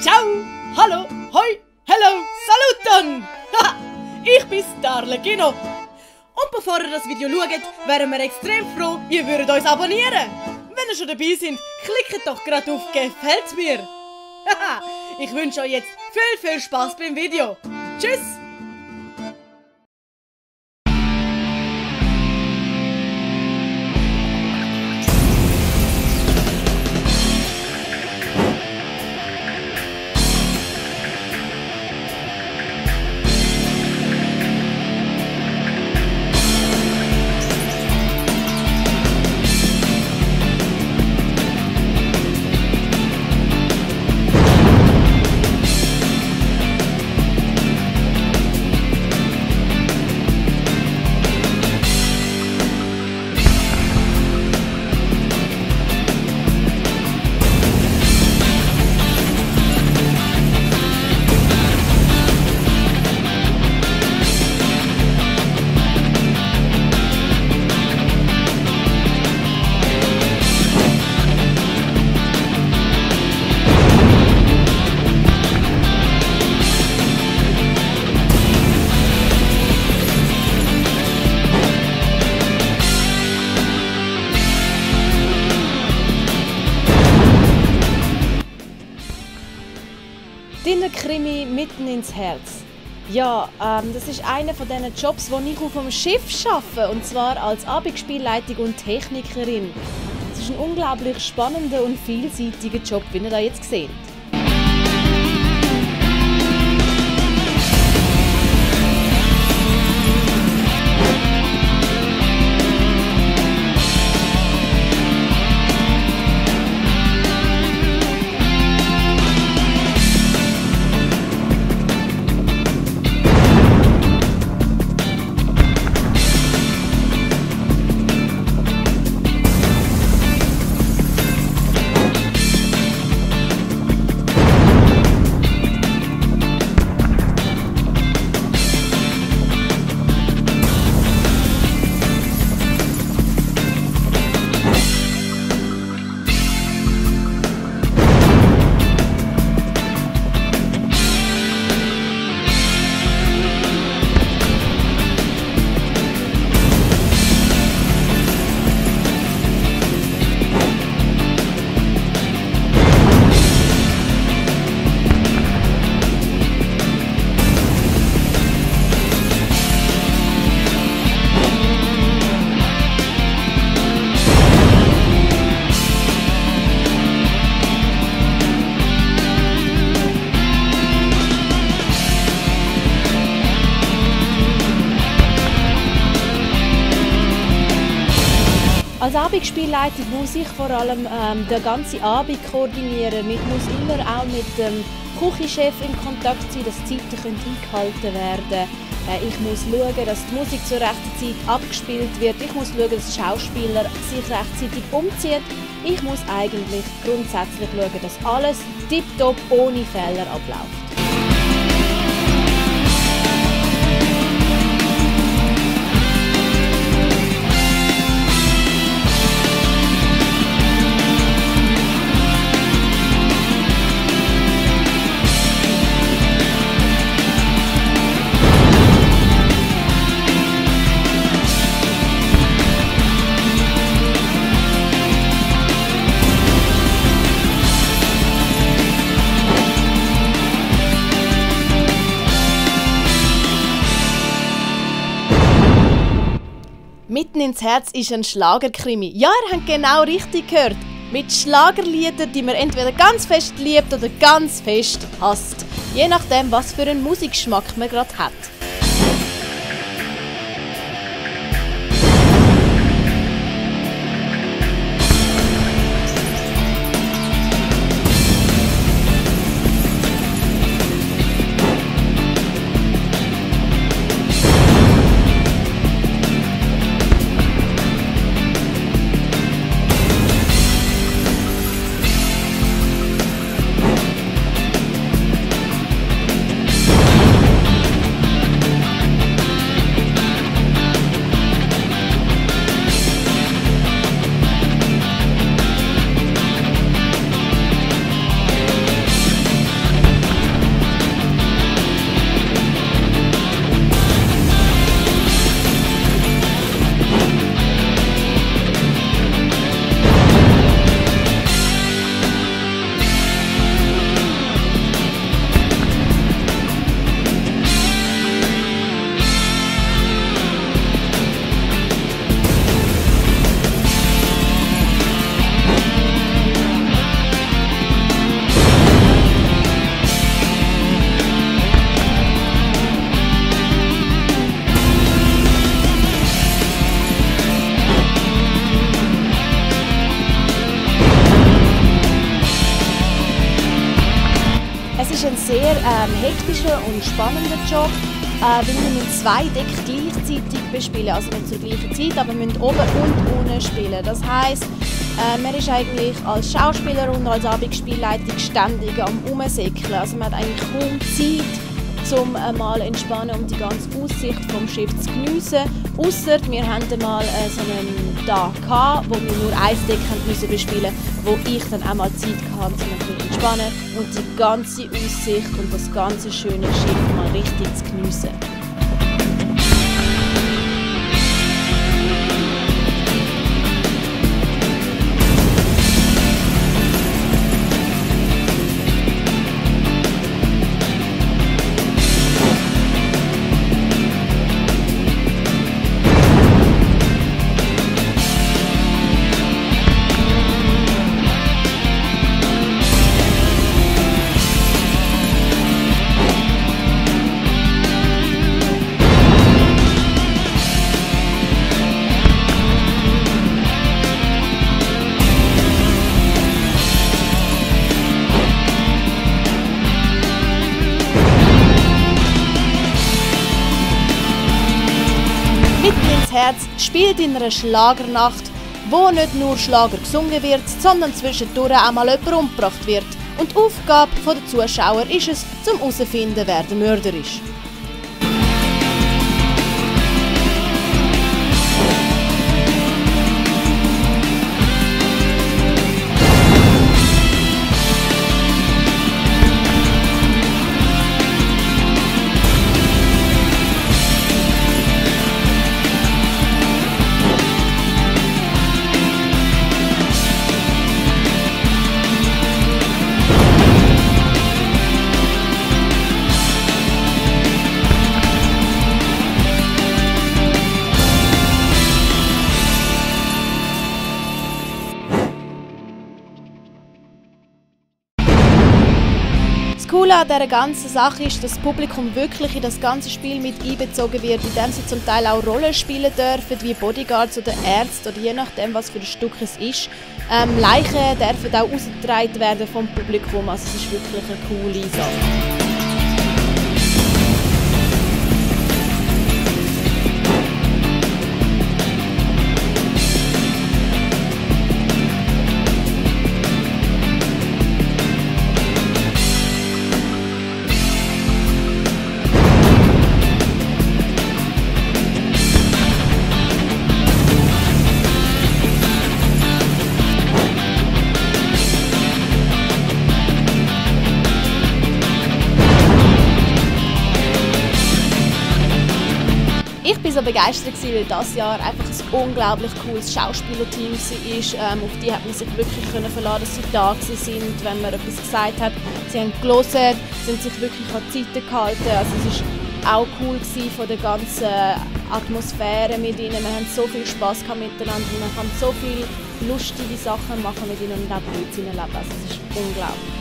Ciao, hallo, hoi, hello, saluton! Ich bin Darlegino. Und bevor ihr das Video schaut, wären wir extrem froh, ihr würdet uns abonnieren. Wenn ihr schon dabei seid, klickt doch gerade auf «Gefällt mir». Ich wünsche euch jetzt viel Spaß beim Video. Tschüss! Dinnerkrimi mitten ins Herz. Ja, das ist einer von diesen Jobs, wo ich auf dem Schiff arbeite, und zwar als Abendspielleitung und Technikerin. Es ist ein unglaublich spannender und vielseitiger Job, wie ihr da jetzt seht. Als Abendspielleitung muss ich vor allem den ganzen Abend koordinieren. Ich muss immer auch mit dem Küchenchef in Kontakt sein, dass die Zeiten eingehalten werden. Ich muss schauen, dass die Musik zur rechten Zeit abgespielt wird. Ich muss schauen, dass die Schauspieler sich rechtzeitig umziehen. Ich muss eigentlich grundsätzlich schauen, dass alles tipptopp ohne Fehler abläuft. Mitten ins Herz ist ein Schlagerkrimi. Ja, ihr habt genau richtig gehört. Mit Schlagerliedern, die man entweder ganz fest liebt oder ganz fest hasst. Je nachdem, was für einen Musikgeschmack man gerade hat. ist ein sehr hektischer und spannender Job, weil wir 2 Decks gleichzeitig bespielen, also nicht zur gleichen Zeit, aber wir müssen oben und unten spielen. Das heisst, man ist eigentlich als Schauspieler und als Abendspielleitung ständig am Umsäckeln. Also man hat eigentlich kaum Zeit, um mal entspannen und die ganze Aussicht vom Schiff zu geniessen. Ausser wir hatten mal so einen Tag gehabt, wo wir nur ein Deck müssen bespielen mussten, wo ich dann auch mal Zeit hatte, um ein bisschen entspannen und die ganze Aussicht und das ganze schöne Schiff mal richtig zu geniessen. Herz spielt in einer Schlagernacht, wo nicht nur Schlager gesungen wird, sondern zwischendurch auch mal jemand umgebracht wird. Und die Aufgabe der Zuschauer ist es, zum herauszufinden, wer der Mörder ist. Das Coole an dieser ganzen Sache ist, dass das Publikum wirklich in das ganze Spiel mit einbezogen wird, indem sie zum Teil auch Rollen spielen dürfen, wie Bodyguards oder Ärzte oder je nachdem, was für ein Stück es ist. Leichen dürfen auch ausgetragen werden vom Publikum, also es ist wirklich eine coole Sache. Ich war so begeistert, weil dieses Jahr einfach ein unglaublich cooles Schauspielerteam war. Auf die hat man sich wirklich verlassen, dass sie da waren, wenn man etwas gesagt hat. Sie haben gelesen, sind sich wirklich an die Zeiten gehalten. Also es war auch cool von der ganzen Atmosphäre mit ihnen. Wir haben so viel Spass miteinander. Man kann so viele lustige Sachen machen mit ihnen und auch Blödsinn erleben. Also es ist unglaublich.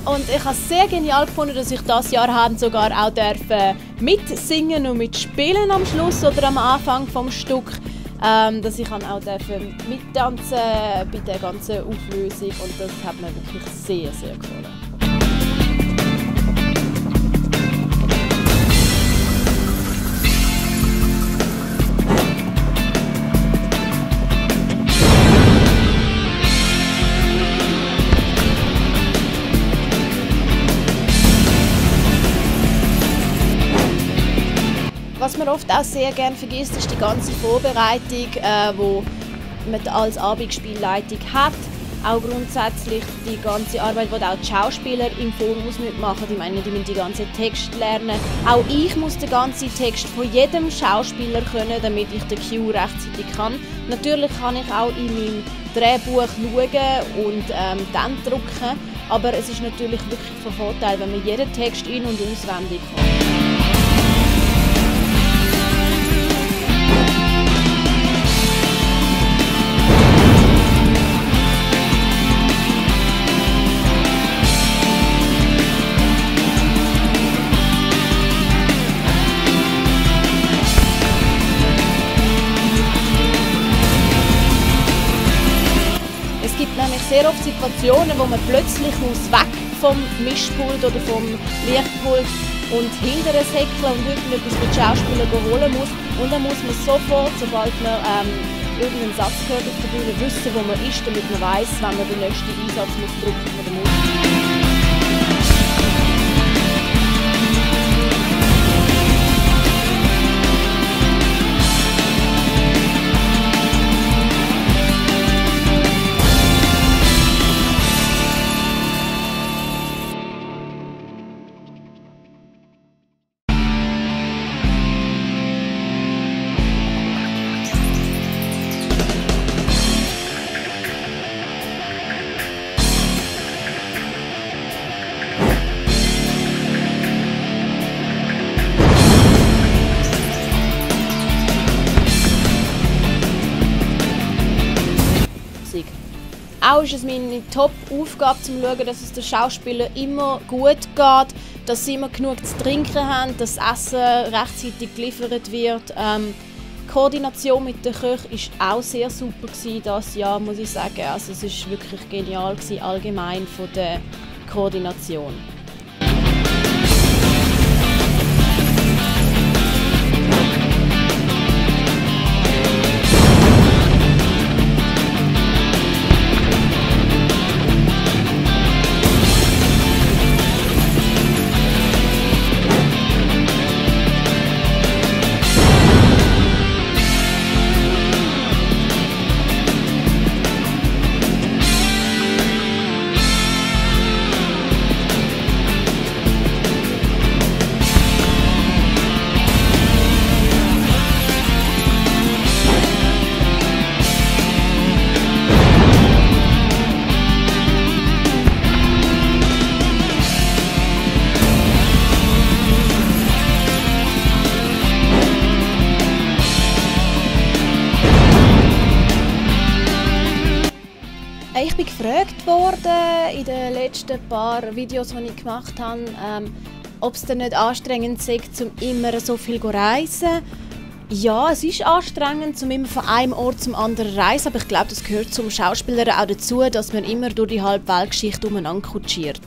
Und ich habe es sehr genial gefunden, dass ich dieses Jahr sogar auch mitsingen und mitspielen am Schluss oder am Anfang des Stück. Dass ich auch mittanzen bei der ganzen Auflösung und das hat mir wirklich sehr, sehr gefallen. Was man oft auch sehr gerne vergisst, ist die ganze Vorbereitung, die man als Abendspielleitung hat. Auch grundsätzlich die ganze Arbeit, die auch die Schauspieler im Voraus machen. Ich meine, die müssen die ganzen Texte lernen. Auch ich muss den ganzen Text von jedem Schauspieler können, damit ich den Cue rechtzeitig kann. Natürlich kann ich auch in meinem Drehbuch schauen und dann drucken. Aber es ist natürlich wirklich von Vorteil, wenn man jeden Text in- und auswendig kann. Es gibt nämlich sehr oft Situationen, wo man plötzlich weg vom Mischpult oder vom Lichtpult und hinter ein Säckchen und irgendetwas mit Schauspielern holen muss. Und dann muss man sofort, sobald man irgendeinen Satz hört auf der Bühne, wissen, wo man ist, damit man weiss, wann man den nächsten Einsatz muss drücken von der Musik. Auch ist es meine Top-Aufgabe, zu schauen, dass es den Schauspielern immer gut geht, dass sie immer genug zu trinken haben, dass das Essen rechtzeitig geliefert wird. Die Koordination mit den Köchen war auch sehr super dieses Jahr, muss ich sagen. Also es war wirklich genial allgemein von der Koordination. Ich bin gefragt worden in den letzten paar Videos, die ich gemacht habe, ob es denn nicht anstrengend sei, um immer so viel zu reisen. Ja, es ist anstrengend, um immer von einem Ort zum anderen zu reisen, aber ich glaube, das gehört zum Schauspieler auch dazu, dass man immer durch die halbe Weltgeschichte umeinander kutschiert.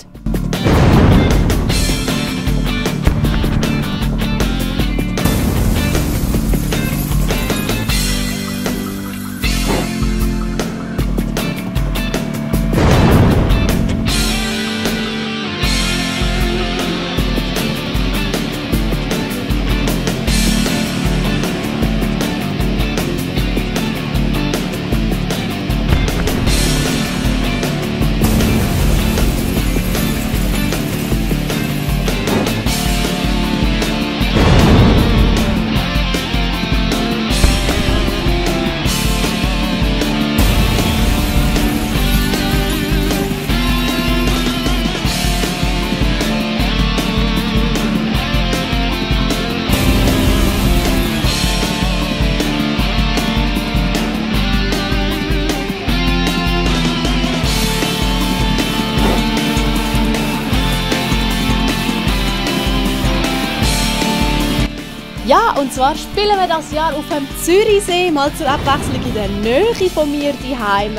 Ja, und zwar spielen wir das Jahr auf dem Zürichsee, mal zur Abwechslung in der Nähe von mir daheim.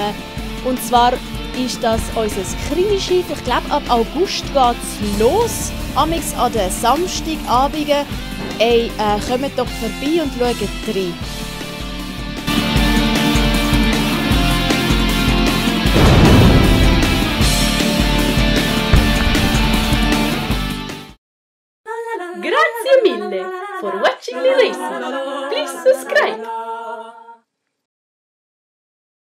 Und zwar ist das unser Krimischiff. Ich glaube, ab August geht es los. Amix an den Samstagabenden. Ey, kommt doch vorbei und schaut rein. Grazie mille for watching the race. Please subscribe.